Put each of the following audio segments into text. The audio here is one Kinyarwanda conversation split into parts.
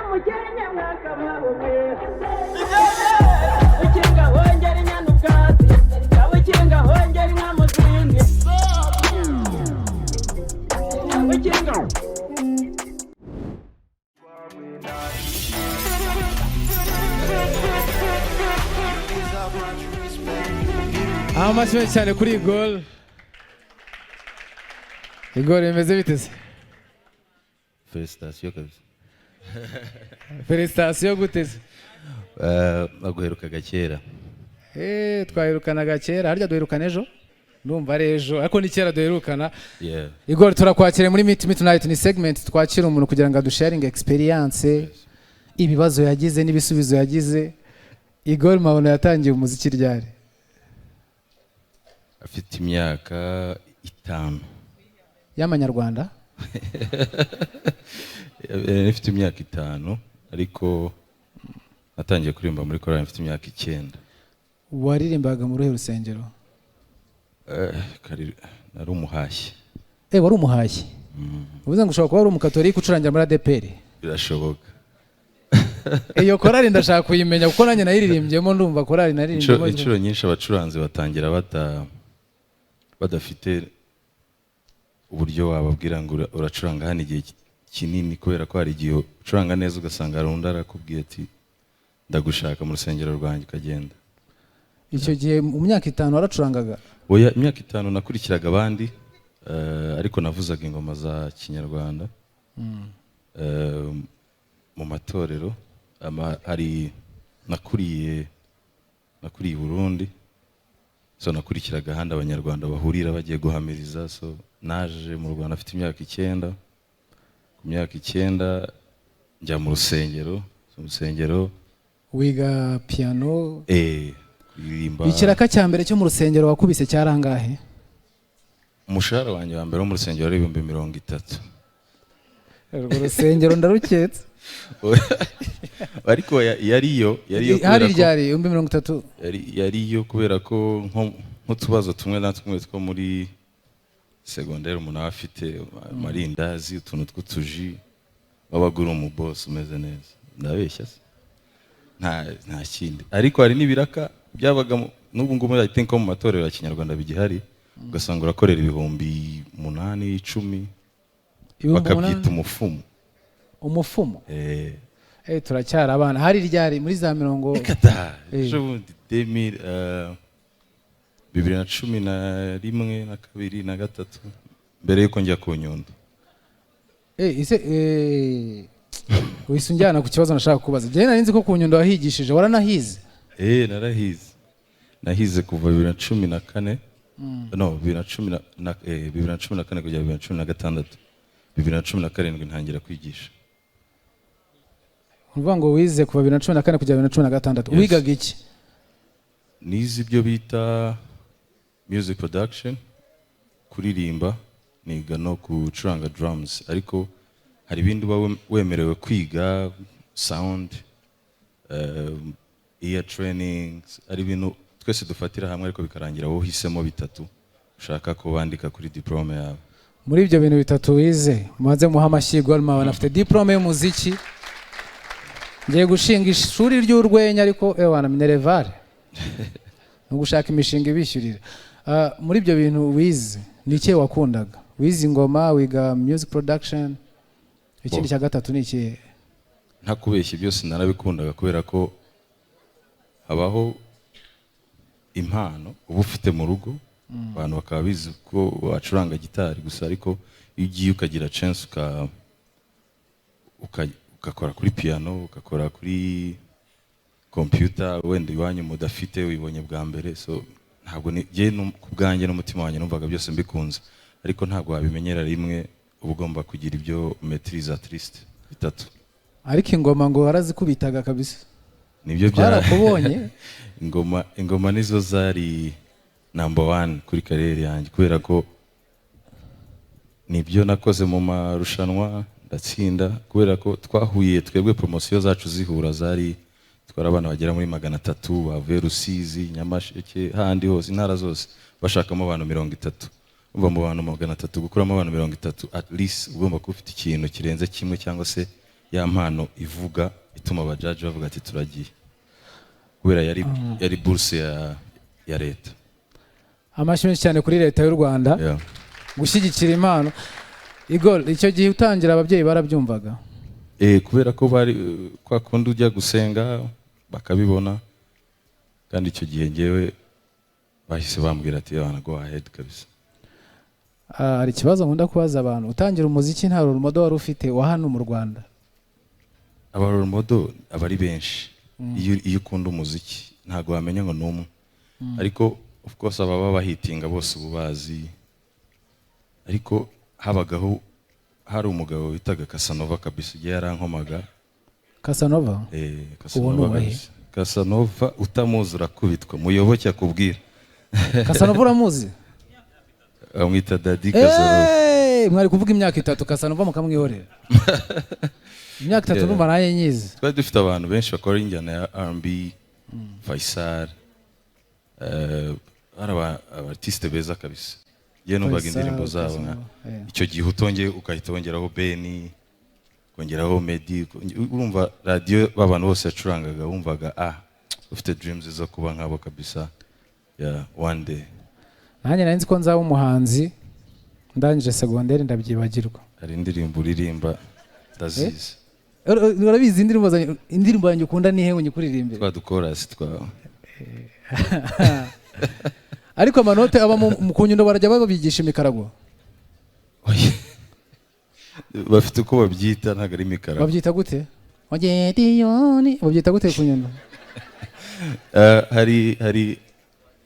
Umukenke mwakabaho mwe. Ukinga hongera inyana ubwatsi, ukinga hongera inka mu zindi, ukinga. Amashyi menshi cyane kuri Igor. Igor, bimeze bite se? Félicitations kabisa. Félicitations gute se? Naguherukaga kera. Twaherukanaga kera. Harya duherukana ejo? Ndumva ari ejo, ariko ni kera duherukana. Igor, turakwakira muri Meet Me Tonight. Ni segment twakira umuntu kugira ngo adusharinge experience, ibibazo yagize n'ibisubizo yagize. Igor Mabano yatangiye umuziki ryari? Afite imyaka 5. Y'amanyarwanda? Mfite imyaka 5, ariko natangiye kuririmba muri korali mfite imyaka 9. Waririmbaga mu ruhe rusengero? Nari umuhashyi. Wari umuhashyi? Uvuze ngo ushobora kuba wari umukatolika ucurangira muri ADEPR? Birashoboka. Iyo korali ndashaka kuyimenya, kuko nanjye nayiririmbyemo. Ndumva korali naririmbyemo. Inshuro nyinshi abacuranzi batangira badafite uburyo wababwira ngo uracuranga hano igihe kinini, kubera ko hari igihe ucuranga neza ugasanga hari undi arakubwiye ati: "Ndagushaka mu rusengero rwanjye," ukagenda. Icyo gihe mu myaka 5 waracurangaga? Oya, imyaka 5 nakurikiraga abandi, ariko navuzaga ingoma za kinyarwanda mu matorero. Hari nakuriye i Burundi, so nakurikiraga ahandi abanyarwanda bahurira bagiye guhamiriza. So naje mu Rwanda afite imyaka 9. Ku myaka 9 njya mu rusengero. So, mu rusengero. Wiga piano? Kuririmba. Ikiraka cya mbere cyo mu rusengero wakubise cyari angahe? Umushahara wanjye wa mbere wo mu rusengero wari 30,000. Urwo rusengero ndaruketse. Ariko yariyo Hari kubera ko ryari 30,000? Yariyo kubera ko nk'utubazo tumwe na tumwe two muri segonderi umuntu aba afite, amarindazi, utuntu tw'utuji, wabaga uri umubosi umeze neza. Ndabeshya se? Nta kindi. Ariko hari n'ibiraka byabaga n'ubu ngubu, I think ko mu matorero ya kinyarwanda bigihari, ugasanga urakorera 8,000, 10,000. 8,000? Bakabyita umufumu. Umufumu? Eh. Turacyari abana. Hari ryari? Muri za mirongo? Reka da. Eh. Ejo bundi, 2000, 2011 na kabiri na gatatu, mbere yuko njya ku Nyundo. Ese wihise unjyana ku kibazo nashaka kubaza. Njyewe nari nzi ko ku Nyundo wahigishije. Waranahize? Narahize. Nahize kuva 2014, no 2014 kugera 2016. 2017 ntangira kwigisha. Uvuga ngo wize kuva 2014 kugera 2016? Yes. Wigaga iki? Nize ibyo bita music production, kuririmba, niga no gucuranga drums, ariko hari ibindi uba wemerewe kwiga, sound, ear training. Ari ibintu twese dufatira hamwe, ariko bikarangira wowe uhisemo bitatu ushaka ko bandika kuri diplôme yawe. Muri ibyo bintu bitatu wize, mumaze muha amashyi Igor Mabano, afite diplôme y'umuziki. Ngiye gushinga ishuri ry'urwenya, ariko ewana minerval ni ugushaka imishinga ibishyurira. Muri ibyo bintu wize, ni ikihe wakundaga? Wize ingoma, wiga music production, ikindi Bo. cya gatatu ni ikihe? Ntakubeshye, byose narabikundaga, kubera ko habaho impano uba ufite mu rugo, abantu bakaba bizi ko wacuranga gitari gusa, ariko iyo ugiye ukagira chance ugakora kuri piano, ugakora kuri computer wenda iwanyu mudafite, wibonye bwa mbere. So ntabwo ni jye ku bwanjye n'umutima wanjye numvaga byose mbikunze, ariko ntabwo wabimenyera rimwe, uba ugomba kugira ibyo maîtrise, at least bitatu. Ariko ingoma ngo warazikubitaga kabisa. Nibyo bya. Twarakubonye. Ingoma nizo zari number one kuri carrière yanjye, kubera ko nibyo nakoze mu marushanwa ndatsinda, kubera ko twahuye twebwe promotion zacu zihura, zari twari abana bagera muri 300 bavuye Rusizi, Nyamasheke, handi hose, intara zose, bashakamo abantu 30. Uva mu bantu 300 gukuramo abantu 30, at least ugomba kuba ufite ikintu kirenze kimwe cyangwa se Ya mpano ivuga ituma abajaji bavuga ati turagiye, kubera yari buruse ya leta. Amashyi menshi cyane kuri leta y'u Rwanda gushyigikira impano. Igor, icyo gihe utangira ababyeyi barabyumvaga? Kubera ko bari kwa kundi ujya gusenga bakabibona, kandi icyo gihe ngewe bahise bambwira ati: "Bana, go ahead kabisa." Ah, hari ikibazo nkunda kubaza abantu: utangira umuziki nta role model wari ufite wa hano mu Rwanda? Aba role model aba ari benshi. Iyo ukunda umuziki ntabwo wamenya ngo ni umwe, ariko of course ababa bahitinga bose ubu bazi. Ariko habagaho hari umugabo witaga Casanova kabisa, igihe yarankomaga. Casanova? Eh. Uwo ni Casanova uwahe? Kabisa. Casanova utamuzi urakubitwa, muyoboke akubwira. Casanova uramuzi? Bamwita Daddy Casanova. Mwari kuvuga imyaka 3, Casanova mukamwihorera. Imyaka 3. Yeah. Numva nanjye nyizi. Twari dufite abantu benshi bakora injyana ya R&B, Faisal, hari aba artiste beza kabisa. Njye numvaga Faisal, indirimbo zabo nka Casanova, yeah. icyo gihe utongeye ugahita wongeraho Beni, ukongeraho Meddy, urumva radiyo ba bantu bose yacurangaga, wumvaga ufite dreams zo kuba nkabo kabisa, yeah, one day. Nanjye nari nzi ko nzaba umuhanzi, ndangije segonderi ndabyibagirwa. Hari indirimbo uririmba ndazizi. Urabizi indirimbo zanjye? Indirimbo yanjye ukunda ni ngo nyikuririmbire? Twa dukorasi twawe. Ariko amanote aba mu ku Nyundo barajya babigisha imikarago? Oya. Bafite uko babyita, ntabwo ari imikarago. Babyita gute? Ogediyoni babyita gute ku Nyundo?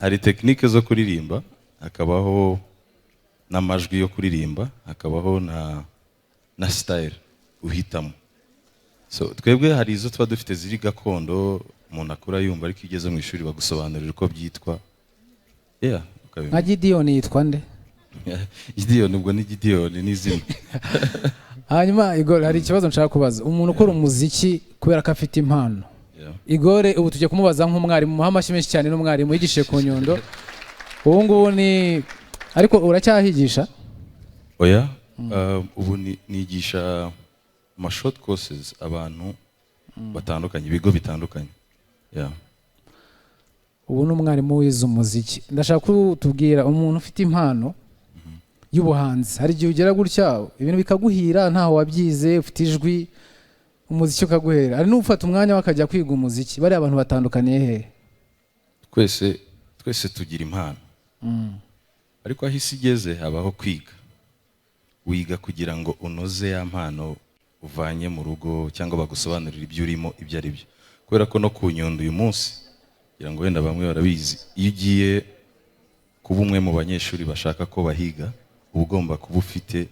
Hari tekinike zo kuririmba, hakabaho n'amajwi yo kuririmba, hakabaho na style uhitamo. So twebwe hari izo tuba dufite ziri gakondo umuntu akura yumva, ariko iyo ugeze mu ishuri bagusobanurira uko byitwa, yeah, ukabimenya. Nka Gidiyoni yitwa nde? Gidiyoni ubwo ni Gidiyoni n'izina. Hanyuma Igor, hari ikibazo nshaka kubaza umuntu ukora umuziki kubera ko afite impano. Igor ubu tujya kumubaza nk'umwarimu, muha amashyi menshi cyane, n'umwarimu yigishije ku Nyundo, ubu ngubu ni, ariko uracyahigisha? Oya, ubu nigisha ama short courses abantu batandukanye, ibigo bitandukanye, yeah. Ubu ni umwarimu wize umuziki. Ndashaka ko tubwira umuntu ufite impano y'ubuhanzi. Hari igihe ugera gutya ibintu bikaguhira ntaho wabyize, ufite ijwi, umuziki ukaguhera. Hari n'ufata umwanya we akajya kwiga umuziki. Bariya abantu batandukaniye hehe? Twese tugira impano, ariko aho isi igeze habaho kwiga. Wiga kugira ngo unoze ya mpano uvanye mu rugo, cyangwa bagusobanurire ibyo urimo ibyo ari byo, kubera ko no ku Nyundo uyu munsi, kugira ngo wenda bamwe barabizi, iyo ugiye kuba umwe mu banyeshuri bashaka ko bahiga, uba ugomba kuba ufite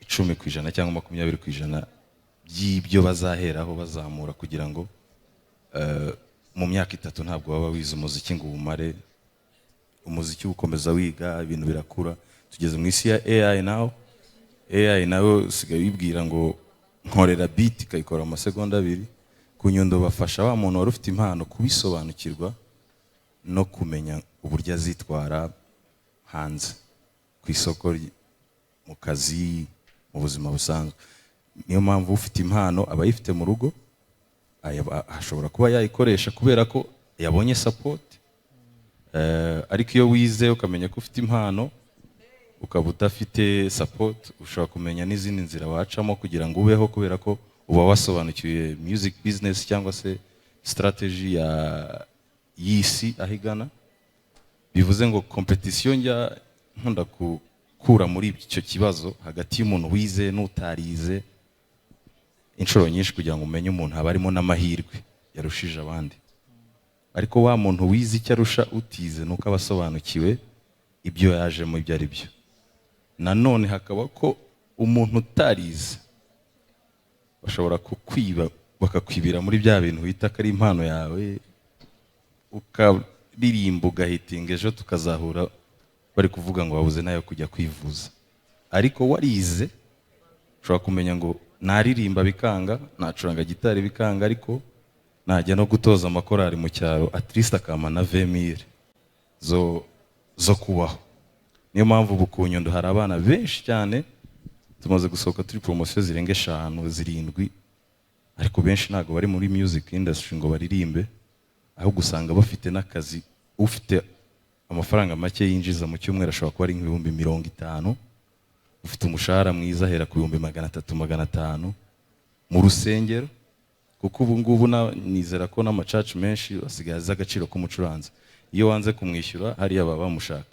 10% cyangwa 20% by'ibyo bazaheraho bazamura, kugira ngo mu myaka 3 ntabwo waba wize umuziki ngo uwumare. Umuziki ukomeza wiga, ibintu birakura, tugeze mu isi ya AI nawe. AI nawe usigaye wibwira ngo nkorera beat, ikayikora mu masegonda 2. Ku Nyundo bafasha wa muntu wari ufite impano kubisobanukirwa no kumenya uburyo azitwara hanze ku isoko, mu kazi, mu buzima busanzwe. Niyo mpamvu ufite impano aba ayifite mu rugo, ashobora kuba yayikoresha kubera ko yabonye support. Ariko iyo wize ukamenya ko ufite impano, ukaba udafite support, ushobora kumenya n'izindi nzira wacamo kugira ngo ubeho, kubera ko uba wasobanukiwe music business cyangwa se strategy ya y'isi aho igana. Bivuze ngo competition njya nkunda gukura muri icyo kibazo hagati y'umuntu wize n'utarize, inshuro nyinshi kugira ngo umenye umuntu haba harimo n'amahirwe yarushije abandi. Ariko wa muntu wize, icyo arusha utize ni uko aba asobanukiwe ibyo yajemo ibyo ari byo. Nanone hakaba ko umuntu utarize bashobora kukwiba, bakakwibira muri bya bintu wita ko ari impano yawe, ukaririmba ugahitinga, ejo tukazahura bari kuvuga ngo wabuze nayo kujya kwivuza. Ariko warize ushobora kumenya ngo naririmba bikanga, nacuranga gitari bikanga, ariko najya no gutoza amakorari mu cyaro, at least akampa na 20 000 zo kubaho. Niyo mpamvu ubu ku Nyundo hari abana benshi cyane tumaze gusohoka, turi poromosiyo zirenga eshanu, zirindwi. Ariko benshi ntabwo bari muri music industry ngo baririmbe, ahubwo usanga bafite n'akazi. Ufite amafaranga make yinjiza mu cyumweru ashobora kuba ari nk'50,000. Ufite umushahara mwiza ahera ku 300,000, 500 mu rusengero, kuko ubu ngubu nizera ko n'ama church menshi asigaye azi agaciro k'umucuranzi. Iyo wanze kumwishyura hariya baba bamushaka.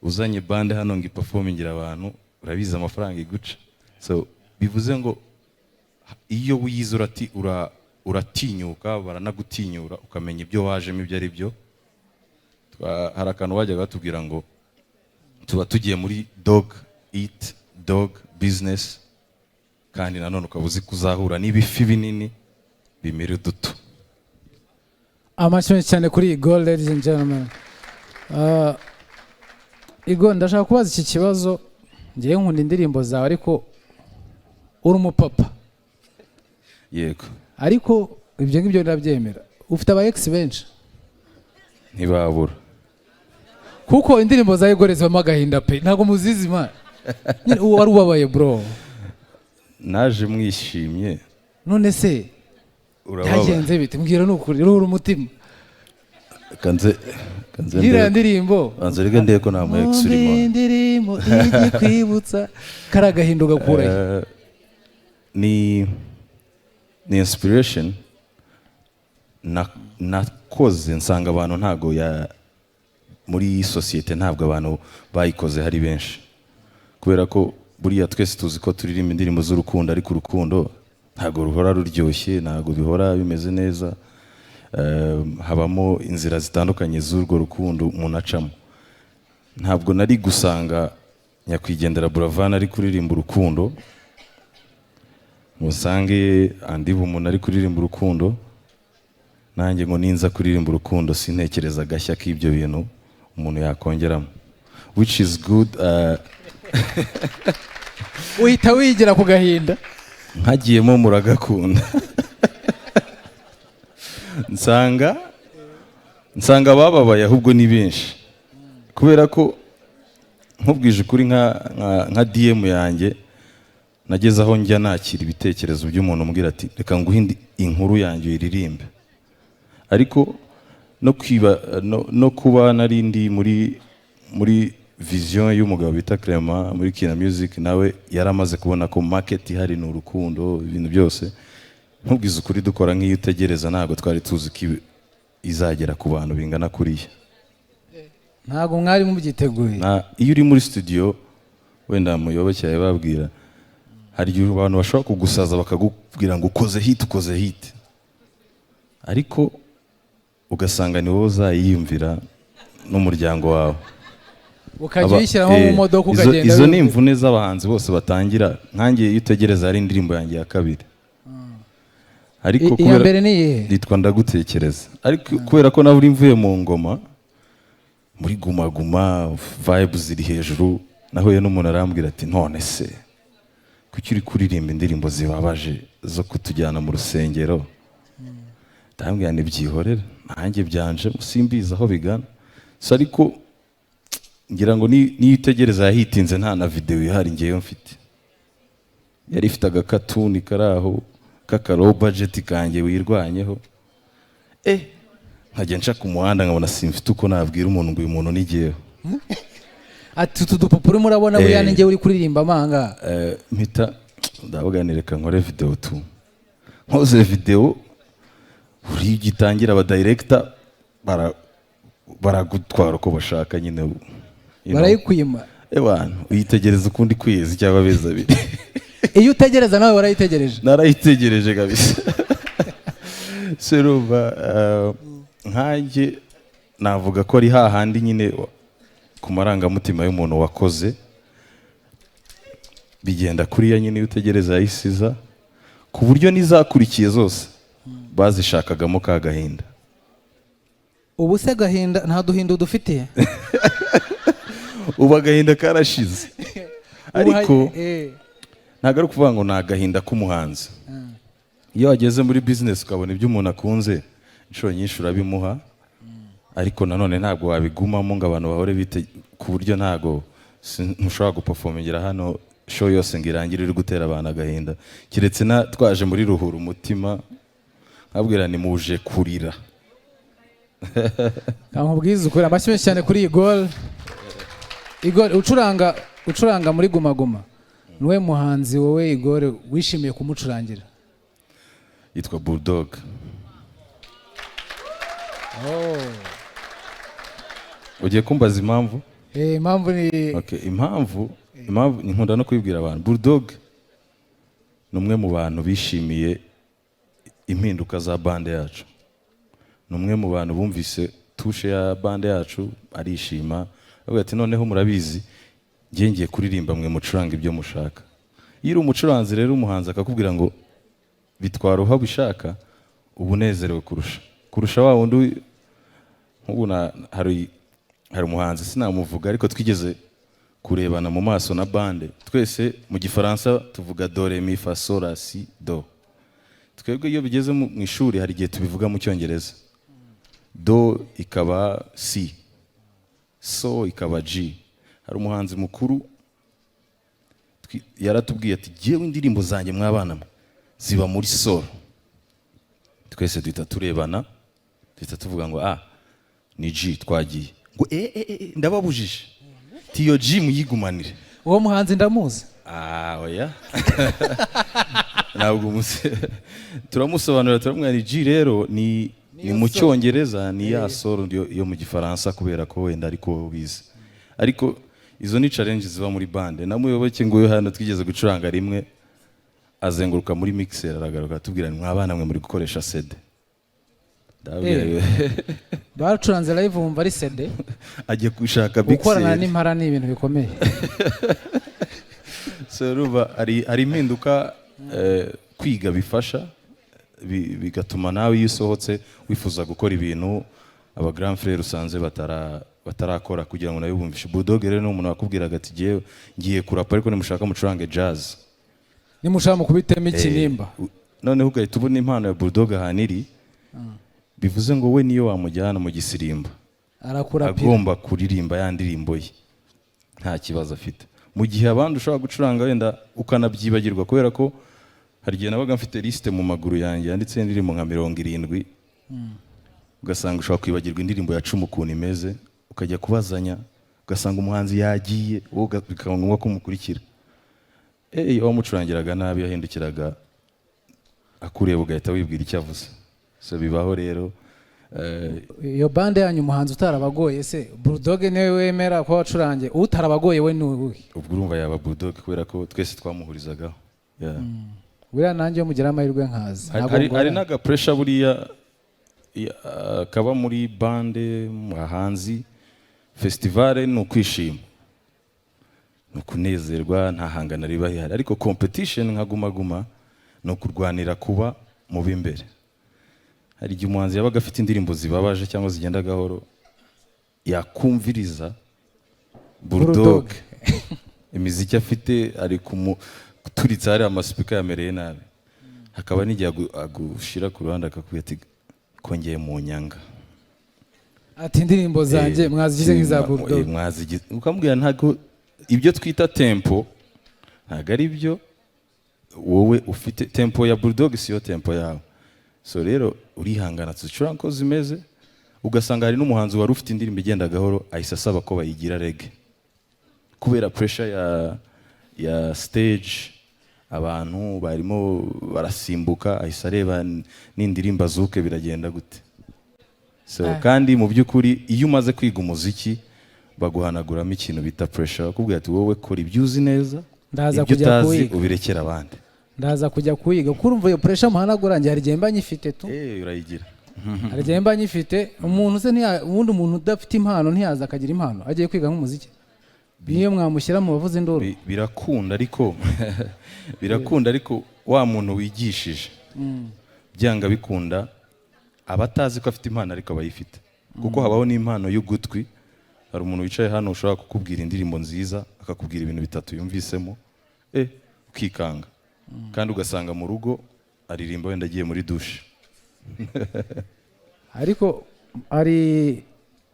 Uzanye band hano ngo iperformingira abantu, urabizi amafaranga iguca. So bivuze ngo iyo wize uratinyuka, baranagutinyura, ukamenya ibyo wajemo ibyo ari byo. Hari akantu bajyaga batubwira ngo tuba tugiye muri dog eat dog business, kandi nanone ukaba uzi kuzahura n'ibifi binini bimira uduto. Amashyi menshi cyane kuri Igor, ladies and gentlemen. Igor, ndashaka kubaza iki kibazo. Ngewe nkunda indirimbo zawe, ariko uri umupapa? Yego. Ariko ibyo ngibyo ndabyemera, ufite aba ex benshi? Ntibabura. Kuko indirimbo za Igor zibamo agahinda pe, ntabwo muzizi man. Nyine uwo wari ubabaye, bro. Naje mwishimye. None se Urababara. byagenze bite? Mbwira, ni ukuri, ruhura umutima. Kanze Iriya ndebe. ndirimbo. Banza reka ndebe ko nta mu ex urimo. Indirimbo ijye kwibutsa kari agahinda ugakurahe? Ni inspiration nakoze nsanga abantu ntago ya muri sosiyete, ntabwo abantu bayikoze hari benshi, kubera ko buriya twese tuzi ko turirimba indirimbo z'urukundo, ariko urukundo ntabwo ruhora ruryoshye, ntabwo bihora bimeze neza. Habamo inzira zitandukanye z'urwo rukundo umuntu acamo. Ntabwo nari gusanga nyakwigendera Buravan ari kuririmba urukundo ngo usange andi umuntu ari kuririmba urukundo, nanjye ngo ninza kuririmba urukundo sintekereza agashya k'ibyo bintu umuntu yakongeramo, which is good. Uhita wigira ku gahinda. Nkagiyemo muragakunda, nsanga bababaye ahubwo ni benshi, kubera ko nkubwije ukuri, nka DM yanjye nageze aho njya nakira ibitekerezo by'umuntu umbwira ati: "Reka nguhe inkuru yanjye uyiririmbe." Ariko no kwiba no kuba nari ndi muri vision y'umugabo bita Clement muri Kina Music, nawe yari amaze kubona ko market ihari ni urukundo, ibintu byose. Nkubwiza ukuri, dukora nk'iyo utegereza, ntabwo twari tuzi ko izagera ku bantu bingana kuriya. Ntabwo mwari mubyiteguye. Iyo uri muri studio, wenda Muyoboke yababwira, hari igihe abantu bashobora kugusaza bakakubwira ngo ukoze hit, ukoze hit, ariko ugasanga ni wowe uzayiyumvira n'umuryango wawe. Ukajya uyishyiramo mu modoka ukagenda Izo ni wumva. imvune z'abahanzi bose batangira. Nkanjye iyo utegereza ari indirimbo yanjye ya kabiri, ariko Iya mbere ni iyihe? Yitwa Ndagutekereza. Ariko kubera ko nawe uri mvuye mu ngoma muri Guma Guma, vibe ziri hejuru, nahuye n'umuntu arambwira ati: "None se kuki uri kuririmba indirimbo zibabaje zo kutujyana mu rusengero?" Ndambwira ntibyihorere, nanjye byanje simbizi aho bigana. So ariko ngira ngo niyo utegereza yahitinze nta na video ihari ngewe mfite, yari ifite agakatuni kari aho k'aka low budget kanjye wirwanyeho, nkajya nca ku muhanda nkabona simfite uko nabwira umuntu ngo uyu muntu ni jyewe. Ati: "Utu dupapuro murabona buriya Eh. ni njyewe uri kuririmba amanga." Mpita ndavuga ni reka nkore video tu. Nkoze video, uriya ugitangira aba director baragutwara uko bashaka nyine, you know. Barayikwima. Ewana, uyitegereza ukundi kwezi cyangwa amezi 2. Iyo utegereza nawe warayitegereje. Narayitegereje kabisa. So urumva, nkanjye navuga ko ari hahandi nyine ku marangamutima y'umuntu wakoze bigenda kuriya nyine. Iyo utegereza yayisiza ku buryo n'izakurikiye zose bazishakagamo ka gahinda. Ubu se gahinda nta duhinda udufitiye? Ubu agahinda karashize, ariko Ubu ntabwo ari ukuvuga ngo ni agahinda k'umuhanzi. Iyo wageze muri business ukabona ibyo umuntu akunze, inshuro nyinshi urabimuha, ariko nanone ntabwo wabigumamo ngo abantu bahore bite ku buryo ntabwo ntushobora guperformingira hano. show yose ngo irangire uri gutera abantu agahinda, keretse na twaje muri Ruhura Umutima, nkabwira ni muje kurira. Nkubwize ukuri, amashyi menshi cyane kuri Igor. Igor ucuranga muri Guma Guma, niwe muhanzi wowe Igor wishimiye kumucurangira? Yitwa Bulldog. Oh. Ugiye kumbaza impamvu? Eh, impamvu ni? Okay, impamvu nkunda no kubibwira abantu, Bulldog ni umwe mu bantu bishimiye impinduka za band yacu, ni umwe mu bantu bumvise touche ya band yacu arishima, avuga ati: "Noneho murabizi, ngiye ngiye kuririmba, mwe mucuranga ibyo mushaka." Iyo uri umucuranzi rero, umuhanzi akakubwira ngo bitwara uho ubishaka, uba unezerewe kurusha wa wundi nk'ubu hari umuhanzi, sinamuvuga, ariko twigeze kurebana mu maso na band twese. Mu Gifaransa tuvuga do, ré, mi, fa, sol, la, si, do. Twebwe iyo bigeze mu ishuri, hari igihe tubivuga mu Cyongereza, do ikaba C, so ikaba G. Hari umuhanzi mukuru yaratubwiye ati: "Jyewe indirimbo zanjye, mwabana mwe, ziba muri sol." Twese duhita turebana, duhita tuvuga ngo: "Ah, ni G." Twagiye ngo: "E, e, e, ndababujije tiyo G, muyigumanire." Uwo muhanzi ndamuzi. Ah, oya, ntabwo turamusobanurira, turamubwira ni G rero ni mu Cyongereza, ni ya sol yo mu Gifaransa, kubera ko wenda ariko bize. Ariko izo ni challenge ziba muri band. Na Muyoboke nguyu hano, twigeze gucuranga rimwe, azenguruka muri mixer, aragaruka atubwira: "Mwabana mwe, muri gukoresha CD." Ndababwira. Bacuranze live wumva ari CD. Ajya gushaka Gukorana mixer. n'impara ni ibintu bikomeye. So urumva hari impinduka, kwiga bifasha, bigatuma nawe iyo usohotse wifuza gukora ibintu aba grand frère usanze batarakora, kugira ngo nawe bumvishe. Bulldog rero ni umuntu wakubwiraga ati: "Ngiye ngiye kurapa, ariko nimushaka mucurange jazz." Nimushaka mukubitemo ikinimba. Noneho ugahita ubona impano ya Bulldog ahantu iri, bivuze ngo we niyo wamujyana mu gisirimba arakurapira. Agomba kuririmba ya ndirimbo ye nta kibazo afite, mu gihe abandi ushobora gucuranga wenda ukanabyibagirwa, kubera ko hari igihe nabaga mfite lisite mu maguru yanjye yanditseho indirimbo nka 70, ugasanga ushobora kwibagirwa indirimbo ya 10 ukuntu imeze, ukajya kubazanya, ugasanga umuhanzi yagiye, wowe bikaba ngombwa ko umukurikira. Iyo wamucurangiraga nabi, yahindukiraga akureba, ugahita wibwira icyo avuze. So bibaho rero. Iyo band yanyu, umuhanzi utarabagoye se, Bulldog niwe wemera ko wacurangiye, utarabagoye we ni uwuhe? Ubwo urumva yaba Bulldog, kubera ko twese twamuhurizagaho. Yeah. Buriya nanjye iyo mugira amahirwe nkaza Hari, ntabwo hari ngorana. n'aga pressure buriya kaba muri band, mu bahanzi. Festival ni ukwishima, ni ukunezerwa, nta hangana riba rihari, ariko competition nka Guma Guma ni ukurwanira kuba mu b'imbere. Hari igihe umuhanzi yabaga afite indirimbo zibabaje cyangwa zigenda gahoro, yakumviriza Bulldog Bulldog. imiziki afite, ari kuturitsa hariya amasipika yamereye nabi. Hakaba n'igihe agushyira ku ruhande, akakubwira ati: "Kongeye mu nyanga." Ati: "Indirimbo zanjye mwazigize nk'iza Bulldog." Mwazigize, ukamubwira ntabwo ibyo twita tempo ntabwo ari byo wowe ufite. Tempo ya Bulldog siyo tempo yawe. So rero urihangana, tuzicuranga uko zimeze. Ugasanga hari n'umuhanzi wari ufite indirimbo igenda gahoro, ahise asaba ko bayigira reggae kubera pressure ya stage, abantu barimo barasimbuka, ahise areba n'indirimbo azuke biragenda gute. So kandi mu by'ukuri iyo umaze kwiga umuziki, baguhanaguramo ikintu bita pressure, bakubwira ati: "Wowe kora ibyo uzi neza, Ndaza ibyo kujya utazi kuwiga. ubirekere abandi." Ndaza kujya kuwiga, kuko urumva iyo pressure muhanagura, njye hari igihe mba nyifite tu. Eh, urayigira. Hari igihe mba nyifite. Umuntu se ubundi umuntu udafite impano ntiyaza akagira impano agiye kwiga nk'umuziki, niyo mwamushyira mu bavuza induru? Birakunda, ariko birakunda, ariko wa muntu wigishije, byanga bikunda aba atazi ko afite impano, ariko aba ayifite, kuko habaho n'impano y'ugutwi. Hari umuntu wicaye hano ushobora kukubwira indirimbo nziza, akakubwira ibintu bitatu yumvisemo, ukikanga, kandi ugasanga mu rugo aririmba wenda agiye muri douche. Ariko ari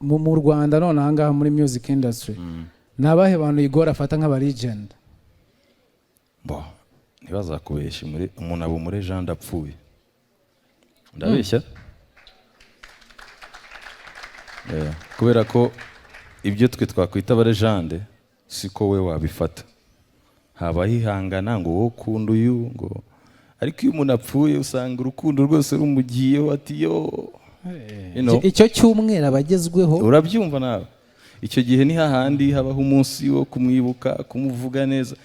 mu Rwanda none ahangaha muri music industry, ni abahe bantu Igor afata nk'aba legend? Bo ntibazakubeshye, muri umuntu aba umulégende apfuye. Ndabeshya? Yeah. Kubera ko ibyo twe twakwita abalégende siko we wabifata. Habaho ihangana ngo wowe ukunda uyu, ngo ariko iyo umuntu apfuye usanga urukundo rwose rumugiyeho, ati yo. Icyo cyumweru abagezweho. Urabyumva nawe, icyo gihe ni hahandi habaho umunsi wo kumwibuka, kumuvuga neza.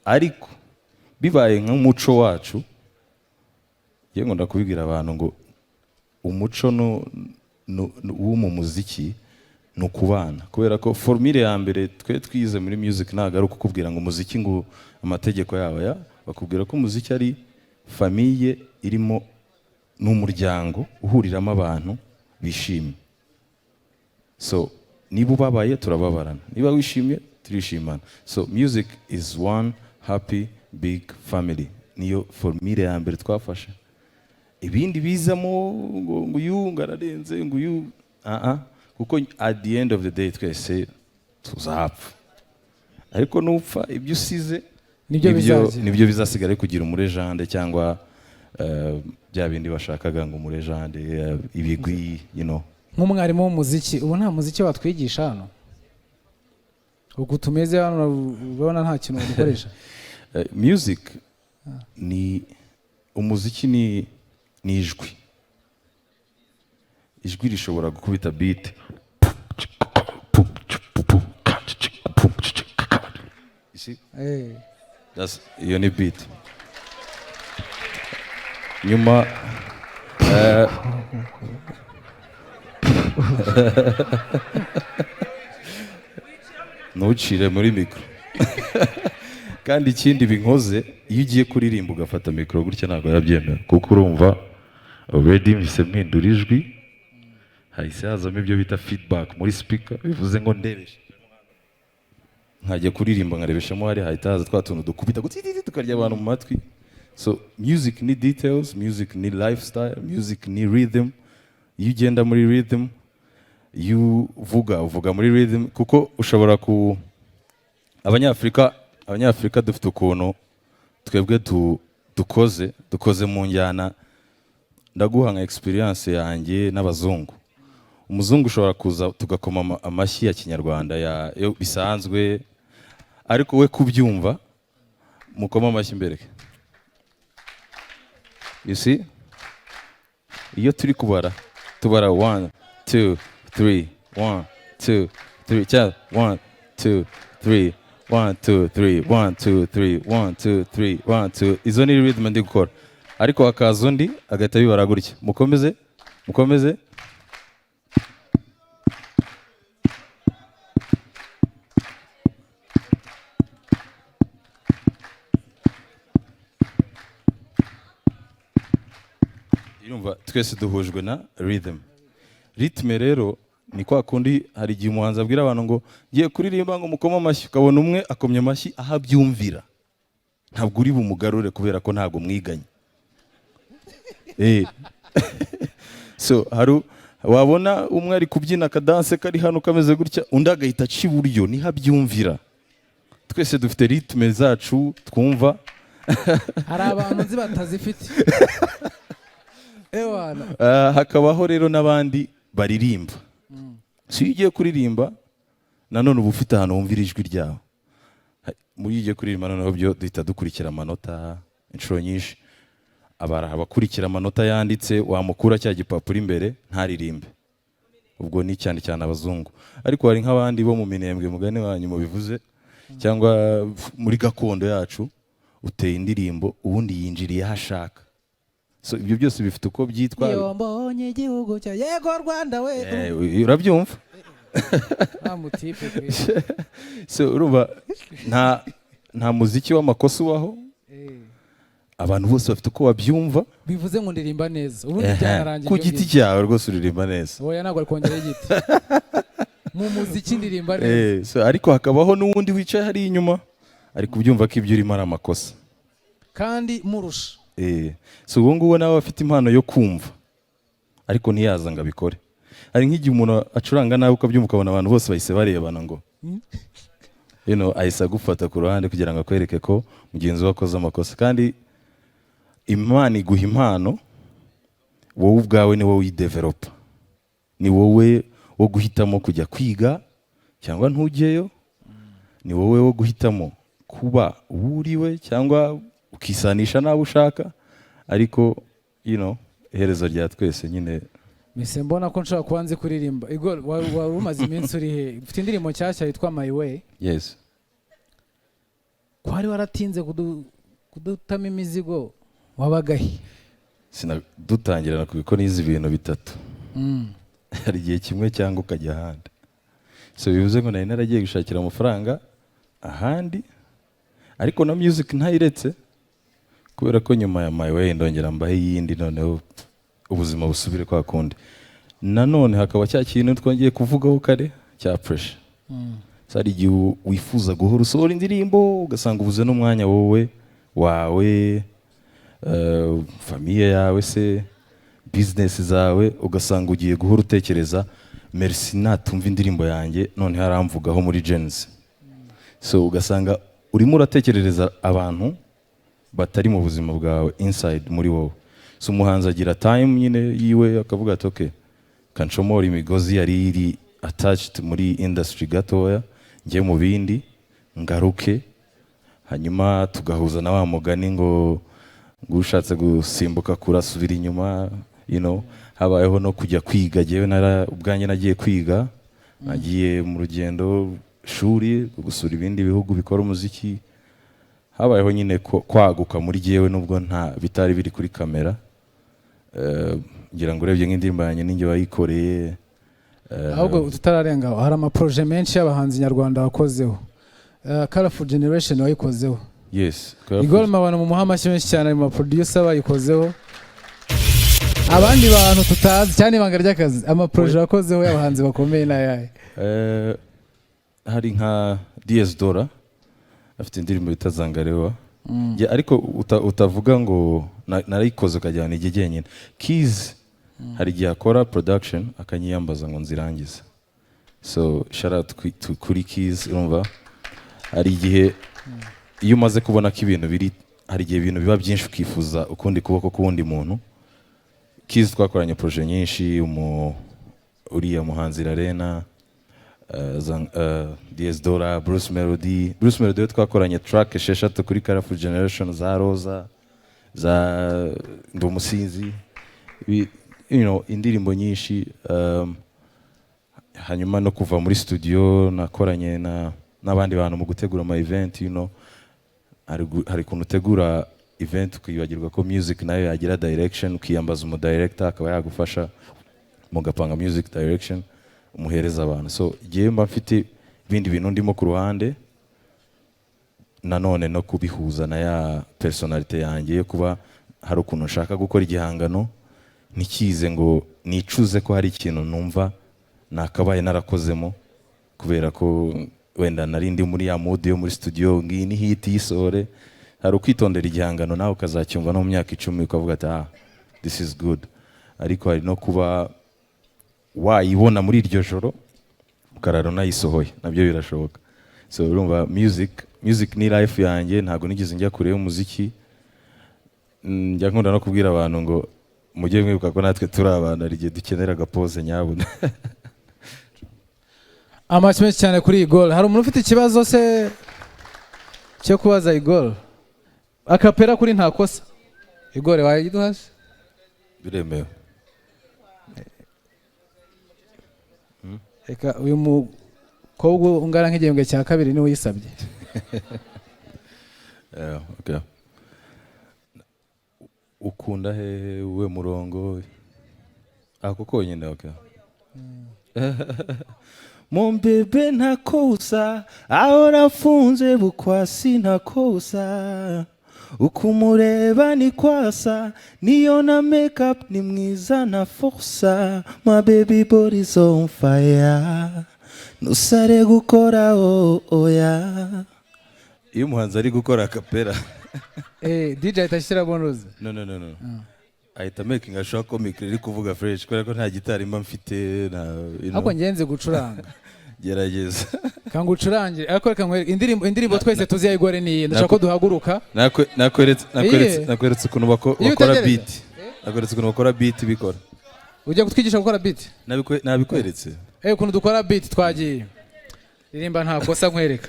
Ariko bibaye nk'umuco wacu, yewe ngo ndakubwira abantu ngo umuco wo mu muziki ni ukubana, kubera ko formule ya mbere twe twize muri music ntabwo ari ukukubwira ngo umuziki ngo amategeko yabo ya bakubwira ko umuziki ari famille irimo n'umuryango uhuriramo abantu bishimye. So niba ubabaye turababarana, niba wishimye turishimana. So music is one happy big family, niyo formule ya mbere twafashe. Ibindi bizamo ngo uyu ngo ararenze, ngo uyu ah ah, kuko at the end of the day twese tuzapfa, ariko nupfa ibyo usize Nibyo bizagira. Nibyo bizasigara kugira umulégende cyangwa bya bindi bashakaga ngo umulégende, ibigwi. Nk'umwarimu w'umuziki, ubu nta muziki watwigisha hano? Uku tumeze hano urabona nta kintu wadukoresha? Music ni umuziki, ni ijwi. Ijwi rishobora gukubita beat. You see? Iyo ni beat. Nyuma ntucire muri mikoro. Kandi ikindi binkoze, iyo ugiye kuririmba ugafata mikoro gutya ntabwo yabyemera, kuko urumva already mpise mpindura ijwi, hahise hazamo ibyo bita feedback muri speaker. Bivuze ngo ndebeshe nkajya kuririmba nkarebeshamo hari hahita haza twa tuntu dukubita gutititi tukarya abantu mu matwi. So music ni details, music ni lifestyle, music ni rhythm. Iyo ugenda muri rhythm, iyo uvuga uvuga muri rhythm, kuko ushobora ku Abanyafurika dufite ukuntu twebwe dukoze mu njyana. Ndaguha nka experience yanjye n'abazungu. Umuzungu ushobora kuza tugakoma amashyi ya kinyarwanda ya yo bisanzwe, ariko we kubyumva, mukoma amashyi mbereke. You see, iyo turi kubara tubara 1 2 3, 1 2 3, cyangwa 1 2 3, 1 2 3, 1 2 3, 1 2 3, 1 2. Izo ni rhythm ndi gukora, ariko hakaza undi agahita bibara gutya. Mukomeze, mukomeze. Urumva twese duhujwe na rhythm. Rythme rero ni kwa kundi hari igihe umuhanzi abwira abantu ngo ngiye kuririmba ngo mukome amashyi, ukabona umwe akomye amashyi aho abyumvira. Ntabwo uri bumugarure kubera ko ntabwo mwiganye. So hari wabona umwe ari kubyina akadanse kari hano kameze gutya, undi agahita aca iburyo, niho abyumvira. Twese dufite rythme zacu twumva. Hari abantu nzi batazifite, ewana. Hakabaho rero n'abandi baririmba. So iyo ugiye kuririmba nanone uba ufite ahantu wumvira ijwi ryawe. Muri iyo ugiye kuririmba noneho byo duhita dukurikira amanota inshuro nyinshi. Abari abakurikira amanota yanditse, wamukura cya gipapuro imbere ntaririmbe. Ubwo ni cyane cyane abazungu, ariko hari nk'abandi bo mu Minembwe, mugani wanyu mubivuze, cyangwa muri gakondo yacu, uteye indirimbo ubundi yinjiriye aho ashaka. So ibyo byose bifite uko byitwa. Iyo mbonye igihugu cya yego Rwanda we. Urabyumva. Nta mutipe pe. So urumva nta muziki w'amakosa ubaho. Abantu bose bafite uko babyumva. Bivuze ngo ndirimba neza ubundi Ehe, byanarangiye. Ku Ibyo giti ngibyo. cyawe rwose uririmba neza. Oya, ntabwo ari kongeraho igiti mu muziki, ndirimba neza. So, ariko hakabaho n'uwundi wicaye hariya inyuma ari kubyumva ko ibyo urimo ari amakosa. Kandi murusha. So uwo nguwo nawe afite impano yo kumva, ariko ntiyaza ngo abikore. Hari nk'igihe umuntu acuranga nabi ukabyumva, ukabona abantu bose bahise barebana ngo Ahise agufata ku ruhande kugira ngo akwereke ko mugenzi we akoze amakosa. Kandi Imana iguha impano, wowe ubwawe ni wowe uyidevelopa, ni wowe wo guhitamo kujya kwiga cyangwa ntujyeyo, ni wowe wo guhitamo kuba uwo uriwe cyangwa ukisanisha n'abo ushaka. Ariko iherezo rya twese nyine. Mise mbona ko nshobora kuba nzi kuririmba. Igor, wari umaze iminsi uri he? Ufite indirimbo nshyashya yitwa "My Way". Yes. Ko wari waratinze kudutamo imizigo, wabagahe? Dutangira ko nize ibintu bitatu. Hari igihe kimwe cyangwa ukajya ahandi. So bivuze ngo nari naragiye gushakira amafaranga ahandi, ariko na music ntayiretse, kubera ko nyuma ya "My Way" ndongera mbahe iyindi, noneho ubuzima busubire kwa kundi. Nanone hakaba cya kintu twongeye kuvugaho kare cya pressure. So hari igihe wifuza guhora usohora indirimbo, ugasanga ubuze n'umwanya wowe wawe, famille yawe se, business zawe, ugasanga ugiye guhora utekereza: "Merci, natumva indirimbo yanjye noneho aramvugaho muri Gen-Z." So ugasanga urimo uratekerereza abantu batari mu buzima bwawe inside muri wowe. So umuhanzi agira time nyine yiwe, akavuga ati: "Okay, kanshomora imigozi yari iri attached muri industry gatoya, njye mu bindi, ngaruke." Hanyuma tugahuza na wa mugani ngo ushatse gusimbuka kurasubira inyuma. Habayeho no kujya kwiga. Jyewe nara ubwanjye nagiye kwiga, nagiye mu rugendo shuri gusura ibindi bihugu bikora umuziki. Habayeho nyine kwaguka muri jyewe, nubwo nta bitari biri kuri kamera. Ngira ngo urebye nk'indirimbo yanjye ninjye wayikoreye. Ahubwo tutararenga aho, hari amaprojet menshi y'abahanzi nyarwanda wakozeho. Colorful Generation wayikozeho? Yes. Igor Mabano, mu amashyi menshi cyane, ari mu baproducer bayikozeho. Abandi bantu tutazi cyane, ibanga ry'akazi, amaprojet wakozeho y'abahanzi bakomeye ni ayahe? Hari nka Diez Dora, afite indirimbo bita "Zangarewa". Yeah, ariko utavuga ngo narayikoze ukajyana ijye jyenyine. Keys hari igihe akora production akanyiyambaza ngo nzirangize. So shout out kuri Keys. Urumva hari igihe iyo umaze kubona ko ibintu biri, hari igihe ibintu biba byinshi ukifuza ukundi kuboko k'uwundi muntu. Keys twakoranye projet nyinshi, uriya muhanzi Larena, Diez Dora, Bruce Melody. Bruce Melody we twakoranye track esheshatu kuri Colorful Generation, za Rosa, za Ndi Umusinzi, indirimbo nyinshi. Hanyuma no kuva muri studio nakoranye na n'abandi bantu mu gutegura ama event. Hari ukuntu utegura event ukibagirwa ko music nayo yagira direction, ukiyambaza umu director akaba yagufasha mugapanga music direction umuhereza abantu. So igihe mba mfite ibindi bintu ndimo ku ruhande, nanone no kubihuza na ya personality yanjye yo kuba hari ukuntu nshaka gukora igihangano ntikize ngo nicuze ko hari ikintu numva nakabaye narakozemo, kubera ko wenda nari ndi muri ya mood yo muri studio, ngiyi ni hit, yisohore. Hari ukwitondera igihangano nawe ukazacyumva no mu myaka 10 ukavuga ati: "Ah, this is good." Ariko hari no kuba wayibona muri iryo joro ukarara unayisohoye, nabyo birashoboka. So urumva music ni life yanjye, ntabwo nigeze njya kure y'umuziki. Njya nkunda no kubwira abantu ngo mujye mwibuka ko natwe turi abantu, hari igihe dukenera agapoze nyabuna. Amashyi menshi cyane kuri Igor. Hari umuntu ufite ikibazo se cyo kubaza Igor? Acapella kuri "Ntakosa", Igor, wayiduha se? Biremewe. Reka uyu mukobwa ungana nk'igihembwe cya kabiri niwe uyisabye. Yeah, okay. Ukunda hehe we murongo ako konyine? Okay. Mon bébé ntakosa, ahora afunze bukwasi, ntakosa, ukumureba ni kwasa, niyo na makeup ni mwiza na forsa. My baby body is on fire, nusare gukora oh, oya. Iyo umuhanzi ari gukora acapella, DJ ahita ashyiramo nuza. No, no, no, no, ahita making sure ko micro iri kuvuga fresh, kubera ko nta gitari mba mfite na Ariko ngenzi gucuranga. Gerageza. Kangucurangire, ariko reka nkwereke indirimbo twese tuzi ya Igor ni iyi. Ndashaka ko duhaguruka. Nakweretse Iye. nakweretse ukuntu Iyo bakora utegereza. beat. Nakweretse ukuntu bakora beat bikora. Ugiye kutwigisha gukora beat? Nabikweretse. Eh, ukuntu dukora beat. Twagiye, ririmba nta kosa nkwereka.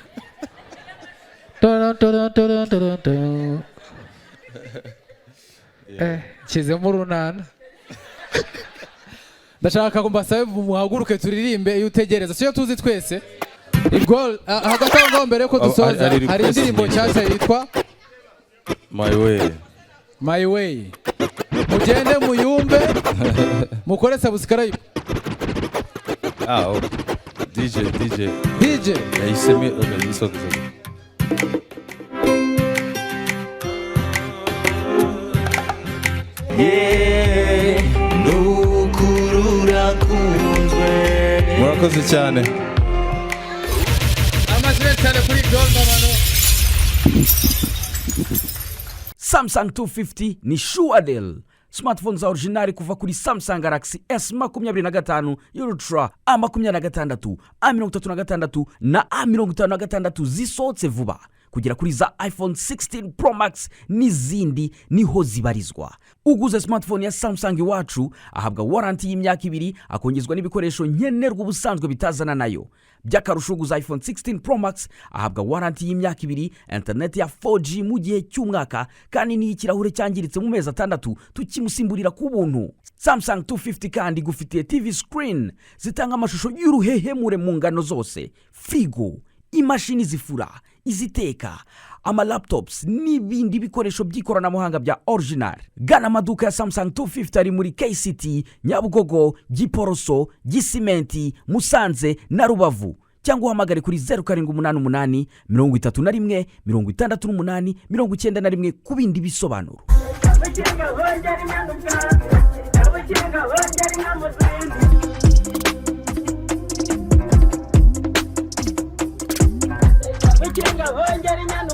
Tura, tura, tura, tura, tura. Eh, nshyizemo urunana. Ndashaka ngo mbasabe muhaguruke turirimbe "Iyo utegereza", siyo tuzi twese. Igor, hagati aho ngaho, mbere yuko dusoza, hari hari request indirimbo nyinshi. nshyashya yitwa "My Way". "My Way". Mugende muyumve, mukore subscribe. Ah, oh. DJ, DJ. DJ. Yahisemo. Okay, it's okay, it's okay. Yeah, nukuri urakunzwe. Murakoze cyane. Amashyi menshi cyane kuri Igor Mabano. Samsung 250 ni sure deal. Smartphone za original kuva kuri Samsung Galaxy S 25 Ultra, A 26, A 36 na A 56 zisohotse vuba, kugera kuri za iPhone 16 Pro Max n'izindi, niho zibarizwa. Uguze smartphone ya Samsung iwacu ahabwa warranty y'imyaka 2, akongezwa n'ibikoresho nkenerwa ubusanzwe bitazana nayo. By'akarusho, uguze iPhone 16 Pro Max ahabwa warranty y'imyaka 2, interineti ya 4G mu gihe cy'umwaka, kandi n'iyo ikirahure cyangiritse mu mezi 6 tukimusimburira ku buntu. Samsung 250 kandi igufitiye TV screen zitanga amashusho y'uruhehemure mu ngano zose, firigo, imashini zifura, iziteka, amalaptops n'ibindi bikoresho by'ikoranabuhanga bya original. Gana amaduka ya Samsung 250 ari muri KCT, Nyabugogo, Giporoso, Gisimenti, Musanze na Rubavu, cyangwa uhamagare kuri 0788 31 68 91 ku bindi bisobanuro. Ukinga hongera inyana ubwatsi, ukinga hongera inka mu zindi. Ukinga hongera inyana.